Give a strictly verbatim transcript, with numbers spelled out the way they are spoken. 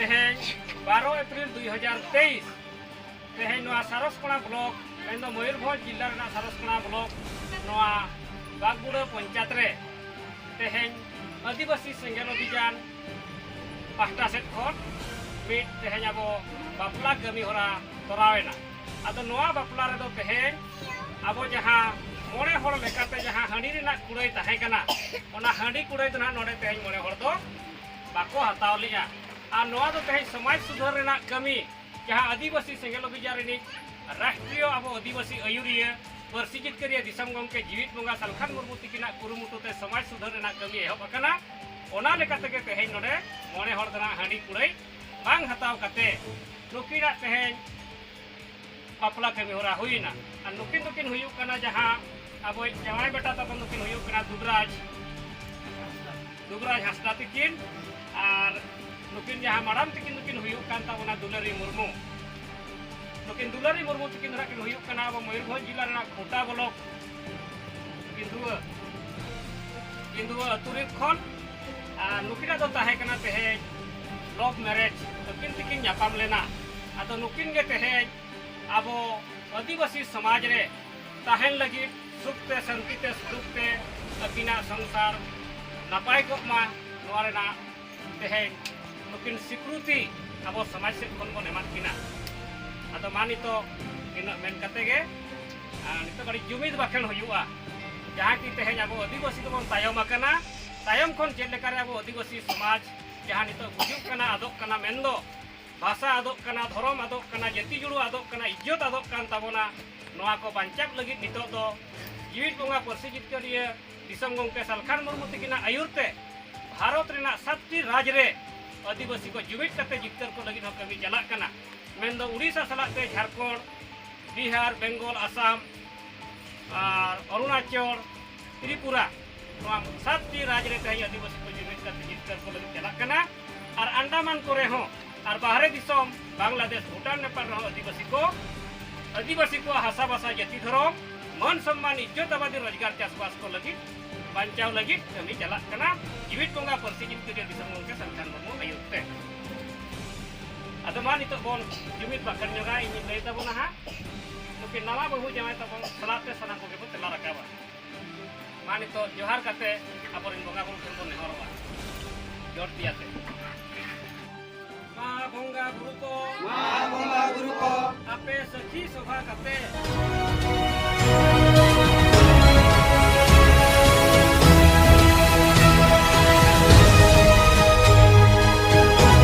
ᱛᱮᱦᱮᱧ ᱵᱟᱨᱚ ᱮᱯᱨᱤᱞ ᱫᱩᱭ ᱦᱟᱡᱟᱨ ᱛᱮᱭᱤᱥ, ᱛᱮᱦᱮᱧ ᱱᱚᱣᱟ ᱥᱟᱨᱚᱥᱠᱚᱬᱟ ᱵᱞᱚᱠ, ᱢᱮᱱᱫᱚ ᱢᱚᱭᱩᱨᱵᱷᱚᱸᱡᱽ ᱡᱤᱞᱟ ᱨᱮᱱᱟᱜ ᱥᱟᱨᱚᱥᱠᱚᱬᱟ ᱵᱞᱚᱠ, ᱱᱚᱣᱟ ᱵᱟᱜᱽᱵᱩᱲᱟᱹ ᱯᱚᱧᱪᱟᱭᱮᱛ ᱨᱮ ᱛᱮᱦᱮᱧ ᱟᱹᱫᱤᱵᱟᱹᱥᱤ ᱥᱮᱸᱜᱮᱞ ᱚᱵᱷᱤᱡᱟᱱ ᱯᱟᱦᱴᱟ ᱥᱮᱫ ᱠᱷᱚᱱ ᱢᱤᱫ ᱛᱮᱦᱮᱧ ᱟᱵᱚ ᱵᱟᱯᱞᱟ ᱠᱟᱹᱢᱤ ᱦᱚᱨᱟ ᱛᱚᱨᱟᱣ ᱮᱱᱟ᱾ ᱟᱫᱚ ᱱᱚᱣᱟ ᱵᱟᱯᱞᱟ ᱨᱮᱫᱚ ᱛᱮᱦᱮᱧ ᱟᱵᱚ ᱡᱟᱦᱟᱸ ᱢᱚᱬᱮ ᱦᱚᱲ ᱞᱮᱠᱟᱛᱮ ᱡᱟᱦᱟᱸ ᱦᱟᱺᱰᱤ ᱨᱮᱱᱟᱜ ᱠᱩᱲᱟᱹᱭ ᱛᱟᱦᱮᱸ ᱠᱟᱱᱟ, ᱚᱱᱟ ᱦᱟᱺᱰᱤ ᱠᱩᱲᱟᱹᱭ ᱫᱚ ᱱᱟᱦᱟᱜ ᱱᱚᱰᱮ ᱛᱮᱦᱮᱧ ᱢᱚᱬᱮ ᱦᱚᱲ ᱫᱚ ᱵᱟᱠᱚ ᱦᱟᱛᱟᱣ ᱞᱮᱜᱼᱟ᱾ ᱟᱨ ᱱᱚᱣᱟ ᱫᱚ ᱛᱮᱦᱮᱧ ᱥᱚᱢᱟᱡᱽ ᱥᱩᱫᱷᱟᱹᱨ ᱨᱮᱱᱟᱜ ᱠᱟᱹᱢᱤ, ᱡᱟᱦᱟᱸ ᱟᱹᱫᱤᱵᱟᱹᱥᱤ ᱥᱮᱸᱜᱮᱞ ᱚᱵᱷᱤᱡᱟᱱ ᱨᱤᱱᱤᱡ ᱨᱟᱥᱴᱨᱤᱭᱚ ᱟᱵᱚ ᱟᱹᱫᱤᱵᱟᱹᱥᱤ ᱟᱹᱭᱩᱨᱤᱭᱟᱹ ᱯᱟᱹᱨᱥᱤ ᱡᱤᱛᱠᱟᱹᱨᱤᱭᱟᱹ ᱫᱤᱥᱚᱢ ᱜᱚᱢᱠᱮ ᱡᱤᱣᱤᱫ ᱵᱚᱸᱜᱟ ᱥᱟᱞᱠᱷᱟᱱ ᱢᱩᱨᱢᱩ ᱛᱤᱠᱤᱱᱟᱜ ᱠᱩᱨᱩᱢᱩᱴᱩ ᱛᱮ ᱥᱚᱢᱟᱡᱽ ᱥᱩᱫᱷᱟᱹᱨ ᱨᱮᱱᱟᱜ ᱠᱟᱹᱢᱤ ᱮᱦᱚᱵ ᱟᱠᱟᱱᱟ᱾ ᱚᱱᱟ ᱞᱮᱠᱟ ᱛᱮᱜᱮ ᱛᱮᱦᱮᱧ ᱱᱚᱰᱮ ᱢᱚᱬᱮ ᱦᱚᱲ ᱫᱚ ᱱᱟᱦᱟᱜ ᱦᱟᱺᱰᱤ ᱠᱩᱲᱟᱹᱭ ᱵᱟᱝ ᱦᱟᱛᱟᱣ ᱠᱟᱛᱮ ᱱᱩᱠᱤᱱᱟᱜ ᱛᱮᱦᱮᱧ ᱵᱟᱯᱞᱟ ᱠᱟᱹᱢᱤ ᱦᱚᱨᱟ ᱦᱩᱭᱱᱟ᱾ ᱟᱨ ᱱᱩᱠᱤᱱ ᱫᱚᱠᱤᱱ ᱦᱩᱭᱩᱜ ᱠᱟᱱᱟ ᱡᱟᱦᱟᱸ ᱟᱵᱚᱭᱤᱡ ᱡᱟᱶᱟᱭ ᱵᱮᱴᱟ ᱛᱟᱵᱚᱱ ᱫᱚᱠᱤᱱ ᱦᱩᱭᱩᱜ ᱠᱟᱱᱟ ᱫᱩᱵᱽᱨᱟᱡᱽ, ᱫᱩᱵᱽᱨᱟᱡᱽ ᱦᱟᱸᱥᱫᱟ ᱛᱤᱠᱤᱱ᱾ ᱟᱨ ᱱᱩᱠᱤᱱ ᱡᱟᱦᱟᱸ ᱢᱟᱲᱟᱝ ᱛᱤᱠᱤᱱ ᱫᱚᱠᱤᱱ ᱦᱩᱭᱩᱜ ᱠᱟᱱ ᱛᱟᱵᱚᱱᱟ ᱫᱩᱞᱟᱹᱨᱤ ᱢᱩᱨᱢᱩ᱾ ᱱᱩᱠᱤᱱ ᱫᱩᱞᱟᱹᱨᱤ ᱢᱩᱨᱢᱩ ᱛᱤᱠᱤᱱ ᱫᱚ ᱱᱟᱜ ᱠᱤᱱ ᱦᱩᱭᱩᱜ ᱠᱟᱱᱟ ᱟᱵᱚ ᱢᱚᱭᱩᱨᱵᱷᱚᱸᱡᱽ ᱡᱮᱞᱟ ᱨᱮᱱᱟᱜ ᱠᱷᱳᱴᱟ ᱵᱞᱚᱠ ᱠᱤᱱᱫᱩᱣᱟᱹ, ᱠᱤᱱᱫᱩᱣᱟᱹ ᱟᱹᱛᱩ ᱨᱮ ᱠᱷᱚᱱ᱾ ᱟᱨ ᱱᱩᱠᱤᱱᱟᱜ ᱫᱚ ᱛᱟᱦᱮᱸ ᱠᱟᱱᱟ ᱛᱮᱦᱮᱧ ᱞᱚᱵᱷ ᱢᱮᱨᱮᱡᱽ, ᱟᱹᱠᱤᱱ ᱛᱮᱠᱤᱱ ᱧᱟᱯᱟᱢ ᱞᱮᱱᱟ᱾ ᱟᱫᱚ ᱱᱩᱠᱤᱱ ᱜᱮ ᱛᱮᱦᱮᱧ ᱟᱵᱚ ᱟᱹᱫᱤᱵᱟᱹᱥᱤ ᱥᱚᱢᱟᱡᱽ ᱨᱮ ᱛᱟᱦᱮᱱ ᱞᱟᱹᱜᱤᱫ ᱥᱩᱠ ᱛᱮ, ᱥᱟᱹᱱᱛᱤ ᱛᱮ, ᱥᱩᱞᱩᱠ ᱛᱮ ᱟᱹᱠᱤᱱᱟᱜ ᱥᱚᱝᱥᱟᱨ ᱱᱟᱯᱟᱭ ᱠᱚᱜ ᱢᱟ, ᱱᱚᱣᱟ ᱨᱮᱱᱟᱜ ᱛᱮᱦᱮᱧ ᱱᱩᱠᱤᱱ ᱥᱤᱠᱨᱩᱛᱤ ᱟᱵᱚ ᱥᱚᱢᱟᱡᱽ ᱥᱮᱫ ᱠᱷᱚᱱ ᱵᱚᱱ ᱮᱢᱟᱫ ᱠᱤᱱᱟ᱾ ᱟᱫᱚ ᱢᱟ ᱱᱤᱛᱚᱜ ᱤᱱᱟᱹᱜ ᱢᱮᱱ ᱠᱟᱛᱮ ᱜᱮ, ᱟᱨ ᱱᱤᱛᱚᱜ ᱟᱹᱰᱤ ᱡᱩᱢᱤᱫ ᱵᱟᱠᱷᱮᱲ ᱦᱩᱭᱩᱜᱼᱟ, ᱡᱟᱦᱟᱸ ᱠᱤ ᱛᱮᱦᱮᱧ ᱟᱵᱚ ᱟᱹᱫᱤᱵᱟᱹᱥᱤ ᱫᱚᱵᱚᱱ ᱛᱟᱭᱚᱢ ᱟᱠᱟᱱᱟ᱾ ᱛᱟᱭᱚᱢ ᱠᱷᱚᱱ ᱪᱮᱫ ᱞᱮᱠᱟᱨᱮ ᱟᱵᱚ ᱟᱹᱫᱤᱵᱟᱹᱥᱤ ᱥᱚᱢᱟᱡᱽ ᱡᱟᱦᱟᱸ ᱱᱤᱛᱚᱜ ᱜᱩᱡᱩᱜ ᱠᱟᱱᱟ, ᱟᱫᱚᱜ ᱠᱟᱱᱟ, ᱢᱮᱱᱫᱚ ᱵᱷᱟᱥᱟ ᱟᱫᱚᱜ ᱠᱟᱱᱟ, ᱫᱷᱚᱨᱚᱢ ᱟᱫᱚᱜ ᱠᱟᱱᱟ, ᱡᱟᱹᱛᱤ ᱡᱩᱲᱩ ᱟᱫᱚᱜ ᱠᱟᱱᱟ, ᱤᱡᱽᱡᱚᱛ ᱟᱫᱚᱜ ᱠᱟᱱ ᱛᱟᱵᱚᱱᱟ, ᱱᱚᱣᱟ ᱠᱚ ᱵᱟᱧᱪᱟᱣ ᱞᱟᱹᱜᱤᱫ ᱱᱤᱛᱚᱜ ᱫᱚ ᱡᱤᱣᱤᱫ ᱵᱚᱸᱜᱟ ᱯᱟᱹᱨᱥᱤ ᱡᱤᱛᱠᱟᱹᱨᱤᱭᱟᱹ ᱫᱤᱥᱚᱢ ᱜᱚᱢᱠᱮ ᱥᱟᱞᱠᱷᱟᱱ ᱢᱩᱨᱢᱩ ᱛᱤᱠᱤᱱᱟᱜ ᱟᱹᱭᱩᱨ ᱛᱮ ᱵᱷᱟᱨᱚᱛ ᱨᱮᱱᱟᱜ ᱥᱟᱛᱴᱤ ᱨᱟᱡᱽ ᱨᱮ ᱟᱹᱫᱤᱵᱟᱹᱥᱤ ᱠᱚ ᱡᱩᱢᱤᱫ ᱠᱟᱛᱮ ᱡᱤᱛᱠᱟᱹᱨ ᱠᱚ ᱞᱟᱹᱜᱤᱫ ᱦᱚᱸ ᱠᱟᱹᱢᱤ ᱪᱟᱞᱟᱜ ᱠᱟᱱᱟ᱾ ᱢᱮᱱᱫᱚ ᱩᱲᱤᱥᱥᱟ ᱥᱟᱞᱟᱜ ᱛᱮ ᱡᱷᱟᱲᱠᱷᱚᱸᱰ, ᱵᱤᱦᱟᱨ, ᱵᱮᱝᱜᱚᱞ, ᱟᱥᱟᱢ ᱟᱨ ᱚᱨᱩᱬᱟᱪᱚᱞ, ᱛᱨᱤᱯᱩᱨᱟ, ᱱᱚᱣᱟ ᱥᱟᱛᱴᱤ ᱨᱟᱡᱽ ᱨᱮ ᱛᱮᱦᱮᱧ ᱟᱹᱫᱤᱵᱟᱹᱥᱤ ᱠᱚ ᱡᱩᱢᱤᱫ ᱠᱟᱛᱮ ᱡᱤᱛᱠᱟᱹᱨ ᱠᱚ ᱞᱟᱹᱜᱤᱫ ᱪᱟᱞᱟᱜ ᱠᱟᱱᱟ᱾ ᱟᱨ ᱟᱱᱰᱟᱢᱟᱱ ᱠᱚᱨᱮ ᱦᱚᱸ, ᱟᱨ ᱵᱟᱦᱨᱮ ᱫᱤᱥᱚᱢ ᱵᱟᱝᱞᱟᱫᱮᱥ, ᱵᱷᱩᱴᱟᱱ, ᱱᱮᱯᱟᱞ ᱨᱮᱦᱚᱸ ᱟᱹᱫᱤᱵᱟᱹᱥᱤ ᱠᱚ, ᱟᱹᱫᱤᱵᱟᱹᱥᱤ ᱠᱚᱣᱟᱜ ᱦᱟᱥᱟ ᱵᱷᱟᱥᱟ, ᱡᱟᱹᱛᱤ, ᱫᱷᱚᱨᱚᱢ, ᱢᱟᱹᱱ ᱥᱚᱢᱢᱟᱱ, ᱤᱡᱽᱡᱚᱛ ᱟᱵᱟᱫᱤ, ᱨᱳᱡᱽᱜᱟᱨ, ᱪᱟᱥᱵᱟᱥ ᱠᱚ ᱞᱟᱹᱜᱤᱫ, ᱵᱟᱧᱪᱟᱣ ᱞᱟᱹᱜᱤᱫ ᱠᱟᱹᱢᱤ ᱪᱟᱞᱟᱜ ᱠᱟᱱᱟ ᱡᱤᱣᱤᱫ ᱵᱚᱸᱜᱟ ᱯᱟᱹᱨᱥᱤ ᱡᱤᱛᱠᱟᱹᱨᱤᱭᱟᱹ ᱫᱤᱥᱚᱢ ᱜᱚᱢᱠᱮ ᱥᱟᱞᱠᱷᱟᱱ ᱢᱩᱨᱢᱩ ᱟᱹᱭᱩᱨ ᱛᱮ᱾ ᱱᱤᱛᱚᱜ ᱵᱚᱱ ᱡᱩᱢᱤᱫ ᱵᱟᱠᱷᱮᱲ ᱧᱚᱜᱟ᱾ ᱤᱧᱤᱧ ᱞᱟᱹᱭ ᱛᱟᱵᱚᱱᱟ ᱦᱟᱸᱜ, ᱱᱩᱠᱤᱱ ᱱᱟᱣᱟ ᱵᱟᱹᱦᱩ ᱡᱟᱶᱟᱭ ᱛᱟᱵᱚᱱ ᱥᱟᱞᱟᱜ ᱛᱮ ᱥᱟᱱᱟᱢ ᱠᱚᱜᱮ ᱵᱚᱱ ᱛᱮᱞᱟ ᱨᱟᱠᱟᱵᱟ᱾ ᱢᱟ ᱱᱤᱛᱚᱜ ᱡᱚᱦᱟᱨ ᱠᱟᱛᱮ ᱟᱵᱚᱨᱮᱱ ᱵᱚᱸᱜᱟ ᱵᱩᱨᱩ ᱴᱷᱮᱱ ᱵᱚᱱ ᱱᱮᱦᱚᱨᱚᱜᱼᱟ, ᱡᱚᱲ ᱛᱤᱭᱟᱛᱮ᱾ ᱢᱟ ᱵᱚᱸᱜᱟ ᱵᱩᱨᱩ ᱠᱚ, ᱢᱟ ᱵᱚᱸᱜᱟ ᱵᱩᱨᱩ ᱠᱚ, ᱟᱯᱮ ᱥᱟᱹᱠᱷᱤ ᱥᱚᱵᱷᱟ ᱠᱟᱛᱮ,